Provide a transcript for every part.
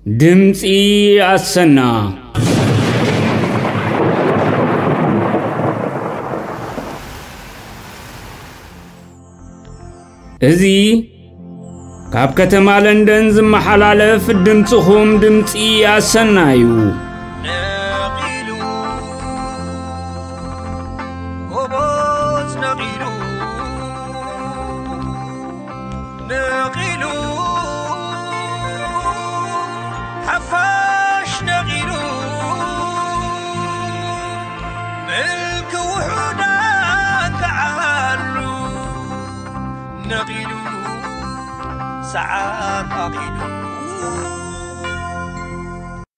ድምፂ ኣሰና። እዚ ካብ ከተማ ለንደን ዝመሓላለፍ ድምፅኹም ድምፂ ኣሰና እዩ። ነቒሉ፣ ጎቦት ነቒሉ፣ ነቒሉ፣ ሓፋሽ ነቒሉ፣ ምልኪ ውሑዳን ተዓሉ፣ ነቒሉ፣ ሰዓት ኣኺሉ።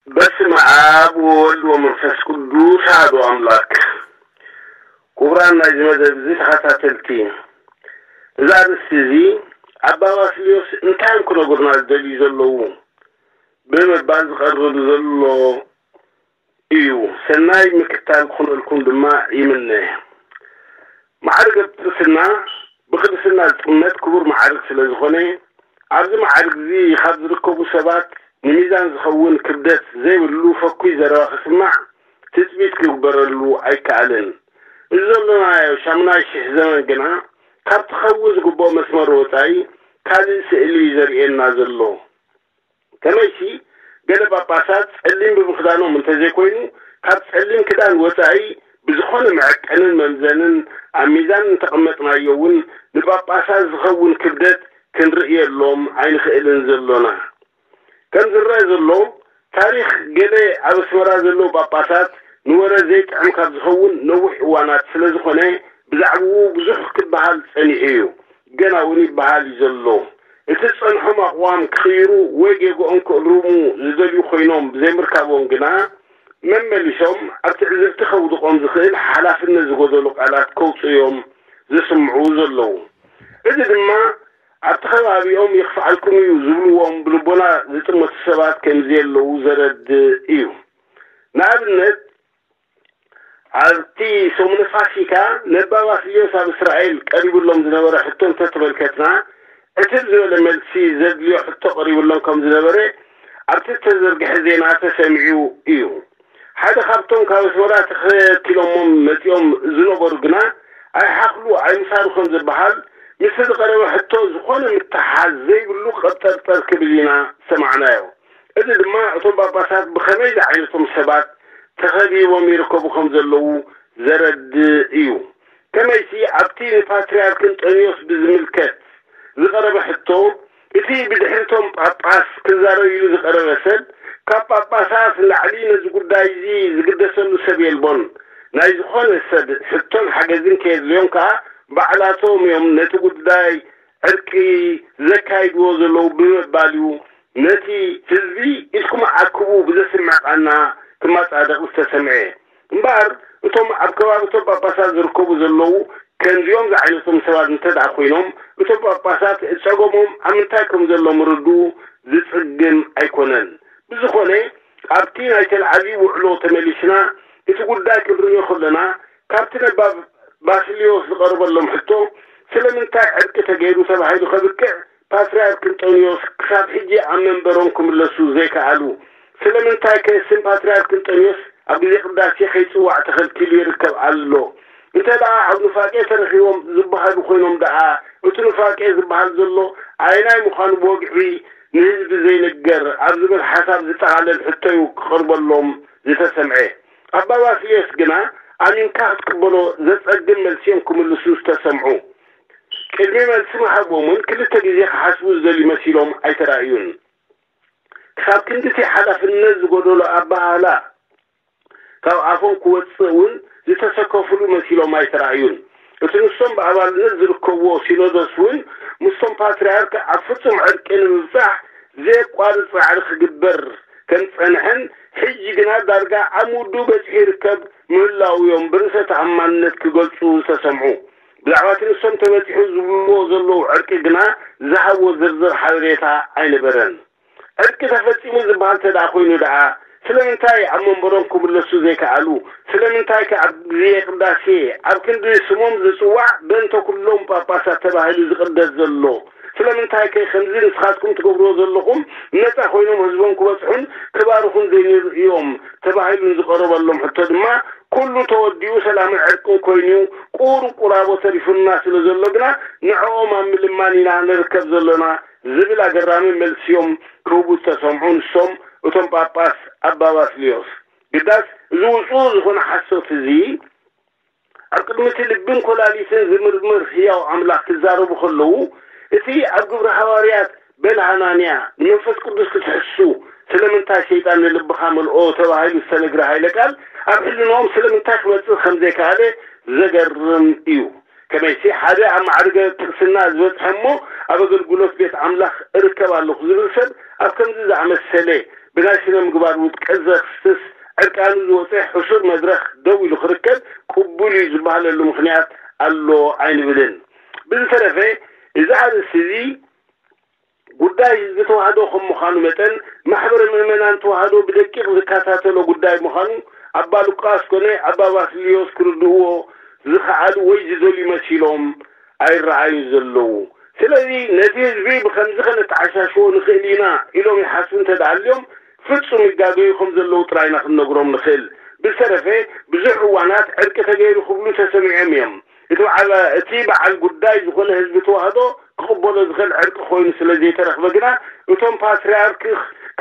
በስመ አብ ወወልድ ወመንፈስ ቅዱስ አሐዱ አምላክ። ክቡራን ናይዚ መደብ እዚ ተኸታተልቲ፣ እዚ ኣርእስቲ እዚ ኣባ ባስልዮስ እንታይ እዮም ክነግሩና ዝደልዩ ዘለዉ ብምባል ዝቐርብ ዘሎ እዩ። ሰናይ ምክትታል ክኾነልኩም ድማ ይምነ። ማዕርገ ጵጵስና ብቅድስና ዝጥመት ክቡር ማዕርግ ስለ ዝኾነ፣ ኣብዚ ማዕርግ እዚ ካብ ዝርከቡ ሰባት ንሚዛን ዝኸውን ክብደት ዘይብሉ ፈኩይ ዘረባ ክስማዕ ትጽቢት ክግበረሉ ኣይከኣልን። እዚ ዘሎናዮ ሻሙናይ ሽሕ ዘመን ግና ካብቲ ክኸውን ዝግብኦ መስመር ወጻኢ ካልእ ስእሊ እዩ ዘርእየና ዘሎ። ከመይሲ፣ ገለ ጳጳሳት ጸሊም ብምኽዳኖም እንተዘይኮይኑ፣ ካብ ጸሊም ክዳን ወጻኢ ብዝኾነ መዐቀንን መምዘንን ኣብ ሚዛን እንተቐመጥናዮ እውን ንጳጳሳት ዝኸውን ክብደት ክንርእየሎም ኣይንኽእልን ዘሎና። ከም ዝረአ ዘሎ፣ ታሪኽ ገለ ኣብ ኣስመራ ዘለዉ ጳጳሳት ንወረ ዘይጥዕም ካብ ዝኸውን ነዊሕ እዋናት ስለ ዝኾነ፣ ብዛዕባኡ ብዙሕ ክበሃል ጸኒሑ እዩ። ገና እውን ይበሃል እዩ ዘሎ። እቲ ዝጸንሖም ኣቕዋም ክቕይሩ ወይ ጌግኦም ክእርሙ ዝደልዩ ኮይኖም ብዘይምርካቦም ግና፣ መመሊሶም ኣብ ትዕዝብቲ ከውድቖም ዝኽእል ሓላፍነት ዝጎደሎ ቃላት ከውጽኡ እዮም ዝስምዑ ዘለዉ። እዚ ድማ ኣብቲ ከባቢኦም የኽፍኣልኩም እዩ ዝብልዎም ብልቦና ዝጥመቱ ሰባት ከም ዘየለዉ ዘረድእ እዩ። ንኣብነት፣ ኣብቲ ሰሙነ ፋሲካ ነባ ባስልዮስ ኣብ እስራኤል ቀሪቡሎም ዝነበረ ሕቶ እንተተመልከትና፣ ዕትብ ዝበለ መልሲ ዘድልዮ ሕቶ ቀሪቡሎም ከም ዝነበረ ኣብቲ እተዘርግሐ ዜና ተሰሚዑ እዩ። ሓደ ካብቶም ካብ ኣስመራ ተኸቲሎሞም መጺኦም ዝነበሩ ግና፣ ኣይሓኽሉ ኣይምሳሩ ከም ዝበሃል፣ ምስቲ ዝቐረበ ሕቶ ዝኾነ ምትሓዝ ዘይብሉ ቀብጠርጠር ክብል ኢና ዝሰማዕናዮ። እዚ ድማ እቶም ጳጳሳት ብኸመይ ዝዓይነቶም ሰባት ተኸቢቦም ይርከቡ ከም ዘለዉ ዘረድእ እዩ። ከመይሲ ኣብቲ ንፓትርያርክ እንጠንዮስ ብዝምልከት ዝቐረበ ሕቶ፣ እቲ ብድሕሪቶም ጳጳስ ክዛረብ ኢሉ ዝቐረበ ሰብ፣ ካብ ጳጳሳት ንላዕሊ ነዚ ጉዳይ እዚ ዝግደሰሉ ሰብ የልቦን። ናይ ዝኾነ ሰብ ሕቶን ሓገዝን ከየድልዮም ከኣ፣ ባዕላቶም እዮም ነቲ ጉዳይ ዕርቂ ዘካይድዎ ዘለዉ ብምባል እዩ፣ ነቲ ህዝቢ ኢድኩም ኣክቡ ብዘስምዕ ቃና ክመጻደቕ ዝተሰምዐ። እምበኣር፣ እቶም ኣብ ከባቢ እቶም ጳጳሳት ዝርከቡ ዘለዉ ከምዚኦም ዝዓይነቶም ሰባት እንተ ደኣ ኮይኖም፣ እቶም ጳጳሳት ጸገሞም ኣብ ምንታይ ከም ዘሎ ምርድኡ ዝጽግም ኣይኮነን። ብዝኾነ፣ ኣብቲ ናይ ተልኣቪቭ ውዕሎ ተመሊስና፣ እቲ ጉዳይ ክንርእዮ ከለና፣ ካብቲ ነባ ባስልዮስ ዝቐረበሎም ሕቶ፣ ስለምንታይ ዕርቂ ተገይሩ ተባሂሉ ከብቅዕ፣ ፓትርያርክ እንጠንዮስ ክሳብ ሕጂ ኣብ መንበሮም ክምለሱ ዘይከኣሉ? ስለምንታይ ከ ስም ፓትርያርክ እንጠንዮስ ኣብ ግዜ ቅዳሴ ከይጽዋዕ ተኸልኪሉ ይርከብ ኣሎ? እንተ ደኣ ኣብ ኑፋቄ ተረኺቦም ዝበሃሉ ኮይኖም ደኣ፣ እቲ ኑፋቄ ዝበሃል ዘሎ ኣየናይ ምዃኑ ብወግዒ ንህዝቢ ዘይንገር ኣብ ዝብል ሓሳብ ዝጠቓለል ሕቶ እዩ ክቐርበሎም ዝተሰምዐ። ኣባ ባስልዮስ ግና ኣሚንካ ክትቅበሎ ዘጸግም መልሲ እዮም ክምልሱ ዝተሰምዑ። ቅድሚ መልሲ ምሃቦም እውን ክልተ ግዜ ክሓስቡ ዝደልዩ መሲሎም ኣይተራእዩን። ክሳብ ክንድቲ ሓላፍነት ዝጎደሎ ኣበሃህላ ካብ ኣፎም ክወጽእ እውን ዝተሰከፉሉ መሲሎም ኣይተራእዩን። እቲ ንሶም ብኣባልነት ዝርከብዎ ሲኖዶስ እውን ምስቶም ፓትርያርክ ኣብ ፍጹም ዕርቂ ንምብጻሕ ዘየቋርጽ ጻዕሪ ክግበር ከም ዝጸንሐን፣ ሕጂ ግና ዳርጋ ኣብ ምውድኡ በጺሑ ይርከብ ምህላዉ እዮም ብርእሰ ተኣማንነት ክገልጹ ዝተሰምዑ። ብዛዕባ እቲ ንሶም ተበጺሑ ዝብልዎ ዘለዉ ዕርቂ ግና ዝሃብዎ ዝርዝር ሓበሬታ ኣይነበረን። ዕርቂ ተፈጺሙ ዝበሃል እንተ ደኣ ኮይኑ ደኣ፣ ስለምንታይ ኣብ መንበሮም ክምለሱ ዘይከኣሉ? ስለምንታይ ከ ኣብ ግዜ ቅዳሴ ኣብ ክንዲ ስሞም ዝጽዋዕ በእንተ ኩሎም ጳጳሳት ተባሂሉ ዝቕደስ ዘሎ ስለምንታይ ከ ከምዚ ንስኻትኩም ትገብርዎ ዘለኹም ነጻ ኮይኖም ህዝቦም ክበጽሑን ክባርኹን ዘይንርእዮም ተባሂሉ ንዝቐረበሎም ሕቶ ድማ፣ ኩሉ ተወዲኡ ሰላምን ዕርቅን ኮይኑ ቁሩብ ቁራቦ ተሪፉና ስለ ዘሎ ግና ንዕኦም ኣብ ምልማን ኢና ንርከብ ዘሎና ዝብል ኣገራሚ መልሲዮም ክህቡ ዝተሰምዑ ንሶም እቶም ጳጳስ ኣባ ባስልዮስ። ግዳስ እዚ ውጹእ ዝኾነ ሓሶት እዚ ኣብ ቅድሚ እቲ ልብን ኮላሊትን ዝምርምር ህያው ኣምላኽ ክዛረቡ ከለዉ፣ እቲ ኣብ ግብሪ ሃዋርያት በል ሃናንያ ንመንፈስ ቅዱስ ክትሕሱ ስለምንታይ ሰይጣን ንልብኻ መልኦ ተባሂሉ ዝተነግረ ሃይለ ቃል ኣብ ሕልንኦም ስለምንታይ ክመጽእ ከም ዘይከኣለ ዘገርም እዩ። ከመይሲ ሓደ ኣብ ማዕርገ ቅስና ዝበጽሐ እሞ ኣብ ኣገልግሎት ቤት ኣምላኽ እርከብ ኣለኹ ዝብል ሰብ ኣብ ከምዚ ዝኣመሰለ ብናይ ስነ ምግባር ውድቀት ዘኽስስ ዕርቃኑ ዝወፀ ሕሱር መድረኽ ደው ኢሉ ክርከብ ቅቡል እዩ ዝበሃለሉ ምኽንያት ኣሎ ኣይንብልን። ብዝተረፈ እዚ ኣርእስቲ እዚ ጉዳይ ህዝቢ ተዋህዶ ከም ምዃኑ መጠን ማሕበረ ምእመናን ተዋህዶ ብደቂቕ ዝከታተሎ ጉዳይ ምዃኑ ኣባ ሉቃስ ኮነ ኣባ ባስልዮስ ክርድእዎ ዝኸኣሉ ወይ ዝደልዩ መሲሎም ኣይረኣዩ ዘለዉ። ስለዚ ነቲ ህዝቢ ብኸምዚ ከነተዓሻሽዎ ንኽእል ኢና ኢሎም ይሓስቡ እንተ ደኣ ኣልዮም ፍጹም ይጋገዩ ከም ዘለዉ ጥራይ ኢና ክንነግሮም ንኽእል። ብዝተረፈ ብዙሕ እዋናት ዕርቂ ተገይሩ ክብሉ ተሰሚዖም እዮም። እቲ በዓል እቲ በዓል ጉዳይ ዝኾነ ህዝቢ ተዋህዶ ክቕበሎ ዝኽእል ዕርቂ ኮይኑ ስለ ዘይተረኽበ ግና እቶም ፓትርያርክ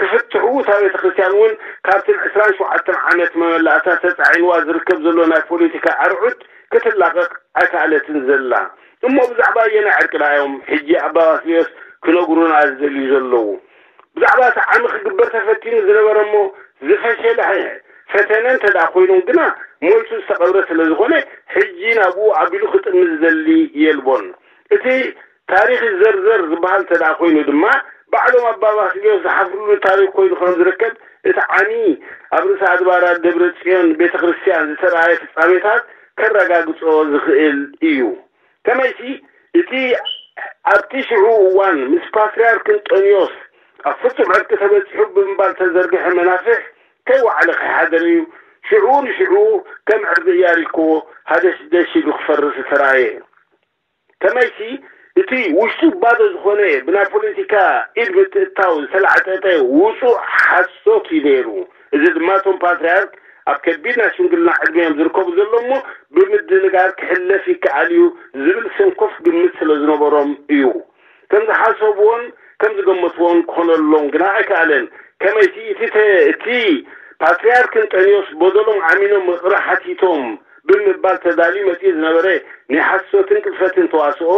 ክፍትሑ እታ ቤተ ክርስቲያን እውን ካብቲ ዕስራን ሸውዓተን ዓመት መመላእታ ተጻዒንዋ ዝርከብ ዘሎ ናይ ፖለቲካ ኣርዑት ክትላቐቕ ኣይከኣለትን ዘላ። እሞ ብዛዕባ ኣየናይ ዕርቂ ደኣ እዮም ሕጂ ኣባ ባስልዮስ ክነግሩና ዝደልዩ ዘለዉ? ብዛዕባ እቲ ዓሚ ክግበር ተፈቲኑ ዝነበረ እሞ ዝፈሸለ ፈተነ እንተ ደኣ ኮይኖም ግና ሞይቱ ዝተቐብረ ስለ ዝኾነ ሕጂ ናብኡ ኣቢሉ ክጥምት ዝደሊ የልቦን። እቲ ታሪኽ ይዘርዘር ዝበሃል እንተ ደኣ ኮይኑ ድማ ባዕሎም ኣባ ባስልዮስ ዝሓፍርሉ ታሪኽ ኮይኑ ከም ዝርከብ እቲ ዓሚ ኣብ ርእሰ ኣድባራት ደብረ ጽዮን ቤተ ክርስቲያን ዝተረኣየ ፍጻሜታት ከረጋግጾ ዝኽእል እዩ። ከመይሲ እቲ ኣብቲ ሽዑ እዋን ምስ ፓትርያርክ እንጠንዮስ ኣብ ፍጹም ዕርቂ ተበጺሑ ብምባል ተዘርግሐ መናፍሕ ከይወዓለ ከይሓደረ እዩ ሽዑ ንሽዑ ከም ዕርዲ ኢያሪኮ ሃደሽደሽ ኢሉ ክፈርስ ዝተራእየ። ከመይሲ እቲ ውሽጡ ባዶ ዝኾነ ብናይ ፖለቲካ ኢድ ምትእትታው ዝተላዕጠጠ ውጹእ ሓሶት እዩ ነይሩ። እዚ ድማ እቶም ፓትርያርክ ኣብ ከቢድ ናይ ሽምግልና ዕድመ እዮም ዝርከቡ ዘሎ እሞ ብምድንጋር ክሕለፍ ይከኣል እዩ ዝብል ሰንኮፍ ግምት ስለ ዝነበሮም እዩ። ከም ዝሓሰብዎን ከም ዝገመትዎን ክኾነሎም ግና ኣይከኣለን። ከመይሲ እቲ ተ- እቲ ፓትርያርክ እንጠንዮስ በደሎም ዓሚኖም ይቕረ ሓቲቶም ብምባል ተዳልዩ መጺኡ ዝነበረ ናይ ሓሶትን ቅጥፈትን ተዋስኦ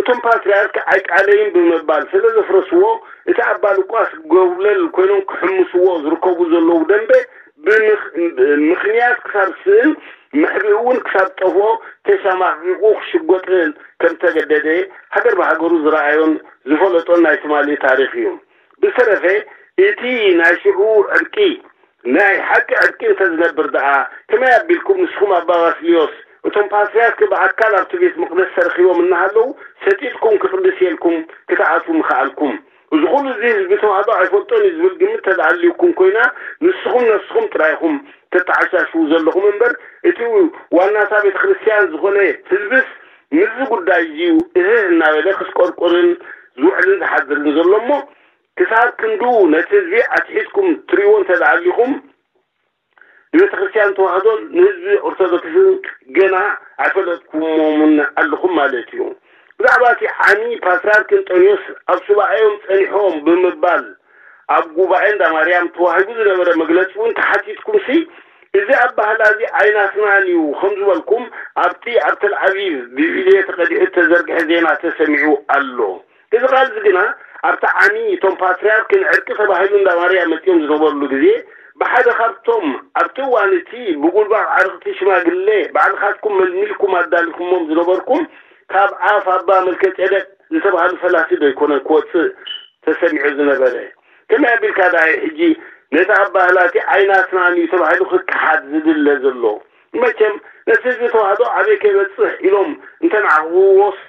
እቶም ፓትርያርክ ኣይቃለይን ብምባል ስለ ዘፍረስዎ እቲ ኣባ ሉቃስ ጎብለል ኮይኖም ክሕምስዎ ዝርከቡ ዘለዉ ደንበ ብምኽ- ምኽንያት ክሳብ ስእን መሕብኢ እውን ክሳብ ጠፍኦ ተሸማቒቑ ክሽጎጥን ከም ተገደደ ሃገር ብሃገሩ ዝረኣዮን ዝፈለጦን ናይ ትማሊ ታሪኽ እዩ። ብዝተረፈ እቲ ናይ ሽዑ ዕርቂ ናይ ሓቂ ዕርቂ እንተ ዝነብር ደኣ ከመይ ኣቢልኩም ንስኹም ኣባ ባስልዮስ እቶም ፓትርያርክ ብኣካል ኣብቲ ቤት መቕደስ ተረኺቦም እናሃለዉ ሰጢጥኩም ክቕድስየልኩም ክትኣትዉ ምኸኣልኩም? እዚ ኩሉ እዚ ህዝቢ ተዋህዶ ኣይፈልጦን እዩ ዝብል ግምት ተደኣልዩኩም ኮይና ንስኹም ነፍስኹም ጥራይ ኢኹም ተተዓሻሽዉ ዘለኹም እምበር እቲ ዋናታ ቤተ ክርስቲያን ዝኾነ ህዝብስ ምስዚ ጉዳይ እዚዩ እህህ እናበለ ክስቆርቁርን ዝውዕልን ዝሓድርን ዘሎ እሞ ክሳብ ክንድኡ ነቲ ህዝቢ ኣትሒዝኩም ትርእይዎ እንተደኣሊኹም ንቤተ ክርስቲያን ተዋህዶ ንህዝቢ ኦርቶዶክስን ገና ኣይፈለጥኩሞምን ኣለኹም ማለት እዩ። ብዛዕባ እቲ ዓሚ ፓትርያርክ እንጠንዮስ ኣብ ሱባኤዮም ጸኒሖም ብምባል ኣብ ጉባኤ እንዳ ማርያም ተዋሂቡ ዝነበረ መግለጺ እውን ተሓቲትኩም ሲ እዚ ኣባህላ እዚ ኣይናትናን እዩ ከም ዝበልኩም ኣብቲ ኣብ ተልኣቪቭ ብቪድዮ ተቐዲሑ እተዘርግሐ ዜና ተሰሚዑ ኣሎ። እዚ ቃል እዚ ግና ኣብቲ ዓሚ እቶም ፓትርያርክ ንዕርቂ ተባሂሉ እንዳ ማርያም መጺኦም ዝነበርሉ ግዜ ብሓደ ካብቶም ኣብቲ እዋን እቲ ብጉልባብ ዓርቕቲ ሽማግሌ ባዕልኻትኩም መልሚልኩም ኣዳሊኹሞም ዝነበርኩም ካብ ኣፍ ኣባ መልከጼደቅ ዝተባህሉ ፈላሲ ዶ ኣይኮነን ክወጽእ ተሰሚዑ ዝነበረ? ከመይ ኣቢልካ ደኣ እዩ ሕጂ ነቲ ኣባህላ እቲ ኣይናትናን እዩ ተባሂሉ ክከሓድ ዝድለ ዘሎ? መቸም ነቲ ህዝቢ ተዋህዶ ኣበይ ከይበጽሕ ኢሎም እንተንዓቕብዎስ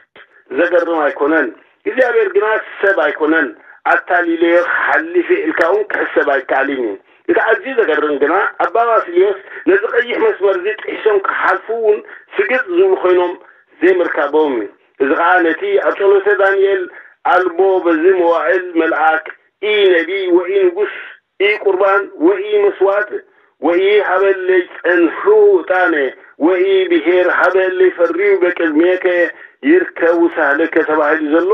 ዘገርም ኣይኮነን። እግዚኣብሔር ግና ሰብ ኣይኮነን፣ ኣታሊለዮ ክሓልፍ እየ ኢልካ እውን ክሕሰብ ኣይከኣልን እዩ። እቲ ኣዝዩ ዘገርም ግና ኣባ ባስልዮስ ነዚ ቀይሕ መስመር እዚ ጥሒሶም ክሓልፉ እውን ስግጥ ዝብሉ ኮይኖም ዘይምርካቦም እዩ። እዚ ኸዓ ነቲ ኣብ ጸሎተ ዳንኤል ኣልቦ በዚ መዋእል መልኣክ ኢ ነቢይ ወኢ ንጉስ ኢ ቁርባን ወኢ መስዋዕት ወኢ ሀበለይ ጸንሑ ዕጣነ ወኢ ብሔር ሀበለይ ፈርዩ በቅድሜከ ይርከቡ ሳህለከ ተባሂሉ ዘሎ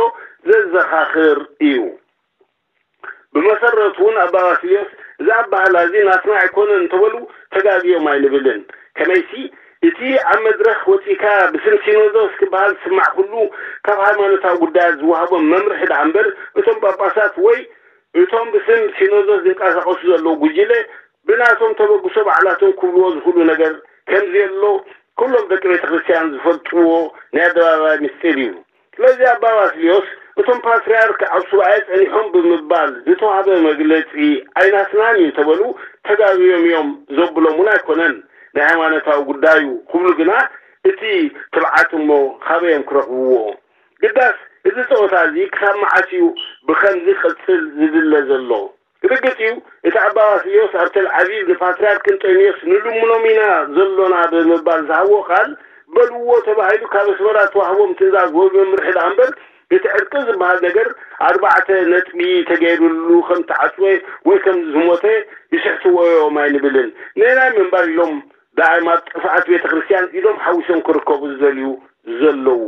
ዘዘኻኽር እዩ። ብመሰረቱ እውን ኣባ ባስልዮስ እዚ ኣባህላ እዚ ናትና ኣይኮነን እንተበሉ ተጋግዮም ኣይንብልን። ከመይሲ እቲ ኣብ መድረኽ ወፂእካ ብስም ሲኖዶስ ክበሃል ዝስማዕ ኩሉ ካብ ሃይማኖታዊ ጉዳያት ዝወሃቦም መምርሒ ደኣ እምበር እቶም ጳጳሳት ወይ እቶም ብስም ሲኖዶስ ዝንቀሳቐሱ ዘለዉ ጉጅለ ብናቶም ተበግሶ ባዕላቶም ክብልዎ ዝኽእሉ ነገር ከምዘየሎ ኩሎም ደቂ ቤተ ክርስቲያን ዝፈልጥዎ ናይ ኣደባባይ ምስጢር እዩ። ስለዚ ኣባ ባስልዮስ እቶም ፓትርያርክ ኣብ ሱባኤ ጸኒሖም ብምባል ዝተዋህበ መግለጺ ኣይናትናን እዩ እንተበሉ ተጋግዮም እዮም ዘብሎም እውን ኣይኮነን። ናይ ሃይማኖታዊ ጉዳይ እዩ ክብሉ ግና እቲ ትብዓት እሞ ካበይ እዮም ክረኽብዎ? ግዳስ እዚ ጸወታ እዚ ክሳብ መዓስ እዩ ብኸምዚ ክቕጽል ዝድለ ዘሎ? ርግጽ እዩ፣ እቲ ኣባ ባስልዮስ ኣብ ተል ኣቪቭ ንፓትርያርክ እንጠንዮስ ንልምኖም ኢና ዘሎና ብምባል ዝሃብዎ ቃል በልዎ ተባሂሉ ካብ ኣስመራ ተዋህቦም ትእዛዝ ወይ መምርሒ ደኣ እምበር እቲ ዕርቂ ዝበሃል ነገር ኣርባዕተ ነጥቢ ተገይሩሉ ከም ተዓጽወ ወይ ከም ዝሞተ ይስሕትዎ እዮም ኣይንብልን። ነናይ ምንባር ኢሎም ደኣ ኣብ ጥፍኣት ቤተ ክርስቲያን ኢዶም ሓዊሶም ክርከቡ ዝደልዩ ዘለዉ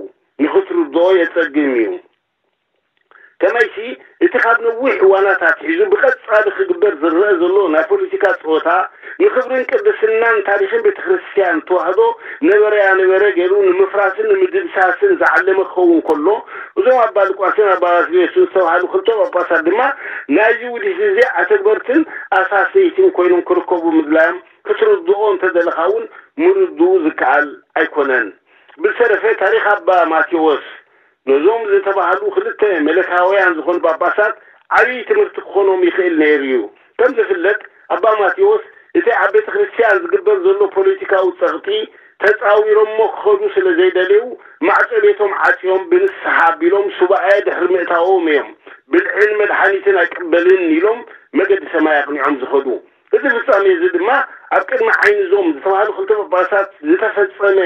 ንኽትርድኦ የጸግም እዩ። ከመይሲ እቲ ካብ ነዊሕ እዋናት ኣትሒዙ ብቐጻሊ ክግበር ዝረአ ዘሎ ናይ ፖለቲካ ጸወታ ንኽብርን ቅድስናን ታሪኽን ቤተ ክርስቲያን ተዋህዶ ነበረ ያነበረ ገይሩ ንምፍራስን ንምድምሳስን ዝዓለመ ክኸውን ከሎ እዞም ኣባ ሉቃስን ኣባ ባስልዮስን ዝተባህሉ ክልተ ጳጳሳት ድማ ናይዚ ውዲት እዚ ኣተግበርትን ኣሳሰይትን ኮይኖም ክርከቡ ምድላዮም ክትርድኦ እንተደለኻ እውን ምርድኡ ዝከኣል ኣይኮነን። ብዝተረፈ ታሪኽ ኣባ ማቴዎስ ነዞም ዝተባህሉ ክልተ መለካውያን ዝኾኑ ጳጳሳት ዓብዪ ትምህርቲ ክኾኖም ይኽእል ነይሩ እዩ። ከም ዝፍለጥ ኣባ ማቴዎስ እቲ ኣብ ቤተ ክርስቲያን ዝግበር ዘሎ ፖለቲካዊ ጸቕጢ ተጻዊሮሞ ክኸዱ ስለ ዘይደለዩ ማዕጾ ቤቶም ዓጽዮም ብንስሓ ኣቢሎም ሱባኤ ድሕሪ ምእታዎም እዮም ብልዕን መድሓኒትን ኣይቅበልን ኢሎም መገዲ ሰማይ ኣቕኒዖም ዝኸዱ። እዚ ፍጻሜ እዚ ድማ ኣብ ቅድሚ ዓይኒ እዞም ዝተባህሉ ክልተ ጳጳሳት ዝተፈጸመ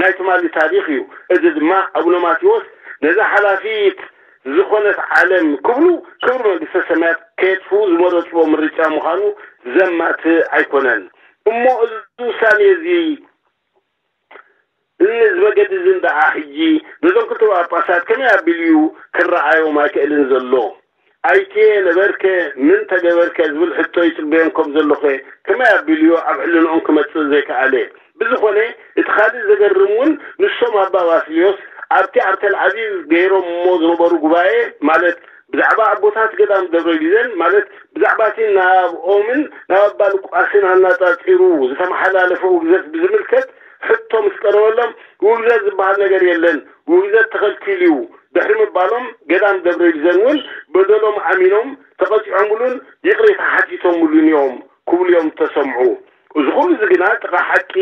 ናይ ትማሊ ታሪኽ እዩ። እዚ ድማ ኣቡነ ማቴዎስ ነዛ ሓላፊት ዝኾነት ዓለም ክብሉ ክብሪ መንግስተ ሰማያት ከየጥፍኡ ዝመረፅዎ ምርጫ ምዃኑ ዘማትእ ኣይኮነን። እሞ እዚ ውሳኔ እዚ እዚ መገዲ እዚ እንደኣ ሕጂ ነዞም ክልተ ጳጳሳት ከመይ ኣቢሉ እዩ ክረኣዮም ኣይክእልን ዘሎ? ኣይትየ ነበርከ ምን ተገበርከ ዝብል ሕቶ ይጽበዮም ከም ዘለኹ ከመይ ኣቢሉ እዩ ኣብ ሕልንኦም ክመጽእ ዘይከኣለ? ብዝኾነ እቲ ካልእ ዘገርም እውን ንሶም ኣባ ባስልዮስ ኣብቲ ኣብ ተልኣቪቭ ገይሮምዎ ዝነበሩ ጉባኤ ማለት ብዛዕባ ኣቦታት ገዳም ደብረ ቢዘን ማለት ብዛዕባ እቲ ናብኦምን ናብ ኣባ ሉቃስን ኣነጻጺሩ ዝተመሓላለፈ ውግዘት ብዝምልከት ሕቶ ምስ ቀረበሎም ውግዘት ዝበሃል ነገር የለን፣ ውግዘት ተኸልኪሉ እዩ ድሕሪ ምባሎም ገዳም ደብረ ቢዘን እውን በደሎም ኣሚኖም ተቐጺዖምሉን ይቕሬታ ሓቲቶምሉን እዮም ክብሉ እዮም ዝተሰምዑ። እዚ ኩሉ እዚ ግና ጥቓ ሓቂ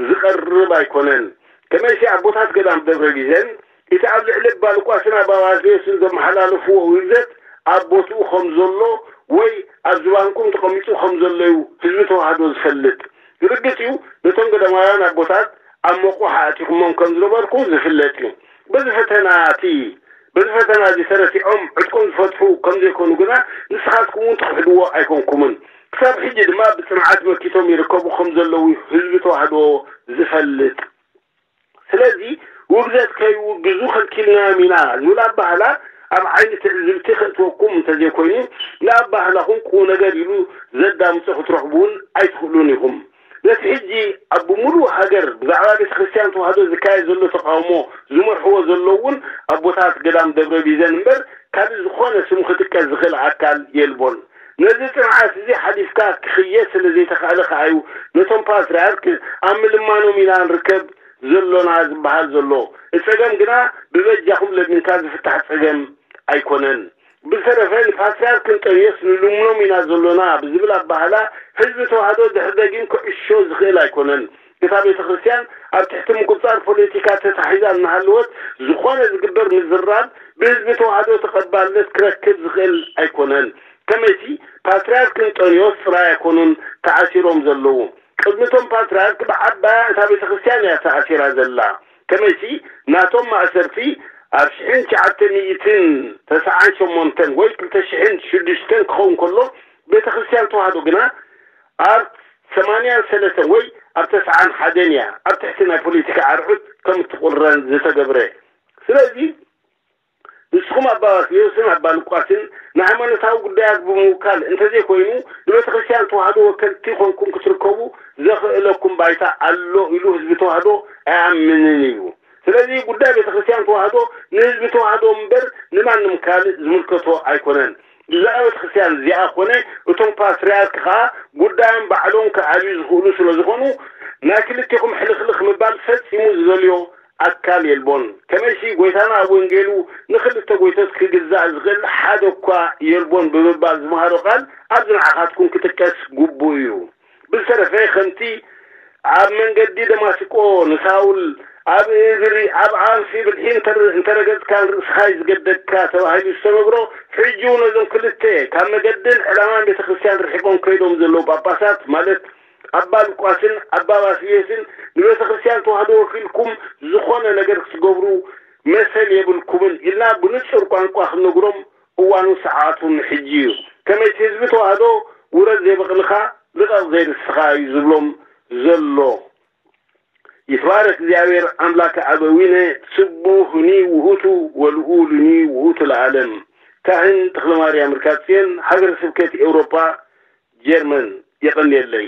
ዝቐርብ ኣይኮነን። ከመይሲ ኣቦታት ገዳም ደብረ ቢዘን እቲ ኣብ ልዕሊ ኣባ ሉቃስን ኣባ ባስልዮስን ዘመሓላለፍዎ ውግዘት ኣብ ቦትኡ ከም ዘሎ ወይ ኣብ ዝባንኩም ተቐሚጡ ከም ዘሎ እዩ ህዝቢ ተዋህዶ ዝፈልጥ። ርግጽ እዩ ነቶም ገዳማውያን ኣቦታት ኣብ መቑሕ ኣእቲኹሞም ከም ዝነበርኩ ዝፍለጥ እዩ። በዚ ፈተና እቲ በዚ ፈተና እዚ ተረቲዖም ዕጥቆም ዝፈትሑ ከም ዘይኮኑ ግና ንስኻትኩም እውን ትኽሕድዎ ኣይኮንኩምን። ክሳብ ሕጂ ድማ ብጽንዓት መኪቶም ይርከቡ ከም ዘለዉ ህዝቢ ተዋህዶ ዝፈልጥ። ስለዚ ውግዘት ከይውግዙ ከልኪልናዮም ኢና ዝብል ኣባህላ ኣብ ዓይኒ ትዕዝብቲ ከእትወኩም እንተዘይኮይኑ ንኣባህላኹም ቁም ነገር ኢሉ ዘዳምጾ ክትረኽቡ እውን ኣይትኽእሉን ኢኹም። ነቲ ሕጂ ኣብ ብምሉእ ሃገር ብዛዕባ ቤተ ክርስቲያን ተዋህዶ ዝካየድ ዘሎ ተቃውሞ ዝመርሕዎ ዘለዉ እውን ኣቦታት ገዳም ደብረ ቢዘን እምበር ካልእ ዝኾነ ስሙ ክጥቀስ ዝኽእል ኣካል የልቦን። ነዚ ጽንዓት እዚ ሓሊፍካ ክኽየድ ስለ ዘይተኻእለ ከኣ እዩ ነቶም ፓትርያርክ ኣብ ምልማኖም ኢና ንርከብ ዘሎና ዝበሃል ዘሎ። እቲ ጸገም ግና ብበጃኹም ለሚንካ ዝፍታሕ ጸገም ኣይኮነን። ብዝተረፈ ንፓትርያርክ እንጠንዮስ ንልምኖም ኢና ዘሎና ብዝብል ኣባህላ ህዝቢ ተዋህዶ ድሕሪ ደጊም ክዕሾ ዝኽእል ኣይኮነን። እታ ቤተ ክርስቲያን ኣብ ትሕቲ ምቁጽጻር ፖለቲካ ተታሒዛ እናሃለወት ዝኾነ ዝግበር ምዝራብ ብህዝቢ ተዋህዶ ተቐባልነት ክረክብ ዝኽእል ኣይኮነን። ከመይሲ ፓትርያርክ እንጠንዮስ ጥራይ ኣይኮኑን ተኣሲሮም ዘለዉ። ቅድሚ እቶም ፓትርያርክ ብዓባያ እታ ቤተ ክርስቲያን እያ ተኣሲራ ዘላ። ከመይሲ ናቶም ማእሰርቲ ኣብ ሽሕን ትሽዓተ ሚእትን ተስዓን ሸሞንተን ወይ ክልተ ሽሕን ሽዱሽተን ክኸውን ከሎ፣ ቤተ ክርስቲያን ተዋህዶ ግና ኣብ ሰማንያን ሰለስተን ወይ ኣብ ተስዓን ሓደን እያ ኣብ ትሕቲ ናይ ፖለቲካ ኣርዑት ከም እትቑረን ዝተገብረ። ስለዚ ንስኹም ኣባ ባስልዮስን ኣባ ሉቃስን ንሃይማኖታዊ ጉዳያት ብምውካል እንተዘይኮይኑ፣ ንቤተ ክርስቲያን ተዋህዶ ወከልቲ ኮንኩም ክትርከቡ ዘኽእለኩም ባይታ ኣሎ ኢሉ ህዝቢ ተዋህዶ ኣይኣምንን እዩ። ስለዚ ጉዳይ ቤተ ክርስቲያን ተዋህዶ ንህዝቢ ተዋህዶ እምበር ንማንም ካልእ ዝምልከቶ ኣይኮነን። እዛ ቤተ ክርስቲያን እዚኣ ኮነ እቶም ፓትርያርክ ከኣ ጉዳዮም ባዕሎም ክኣልዩ ዝኽእሉ ስለ ዝኾኑ፣ ናይ ክልቴኹም ሕልኽልኽ ምባል ፈጺሙ ዝደልዮ ኣካል የልቦን። ከመይሲ ጎይታና ኣብ ወንጌሉ ንኽልተ ጎይቶት ክግዛእ ዝኽእል ሓደ እኳ የልቦን ብምባል ዝመሃሮ ቃል ኣብዚ ንዓኻትኩም ክጥቀስ ግቡእ እዩ። ብዝተረፈ ከምቲ ኣብ መንገዲ ደማስቆ ንሳውል ኣብ እግሪ ኣብ ኣንፊ ብልሒ እንተር- እንተረገጽካ ንርእስኻ እዩ ዝገደግካ ተባሂሉ ዝተነግሮ፣ ሕጂ እውን ነዞም ክልተ ካብ መገድን ዕላማን ቤተ ክርስቲያን ርሒቆም ከይዶም ዘለዉ ጳጳሳት ማለት ኣባ ሉቃስን ኣባ ባስልዮስን ንቤተ ክርስቲያን ተዋህዶ ወኪልኩም ዝኾነ ነገር ክትገብሩ መሰል የብልኩምን ኢልና ብንጹር ቋንቋ ክንነግሮም እዋኑን ሰዓቱን ሕጂ እዩ። ከመይ እቲ ህዝቢ ተዋህዶ ውረድ ዘይበቕልኻ ልቐቕ ዘይርስኻ እዩ ዝብሎም ዘሎ። ይትባረክ እግዚኣብሔር ኣምላክ ኣበዊነ ስቡህኒ ውእቱ ወልኡልኒ ውእቱ ለዓለም። ካህን ተክለ ማርያም ርካብ ጽዮን ሃገረ ስብከት ኤውሮጳ ጀርመን። የቐንየለይ።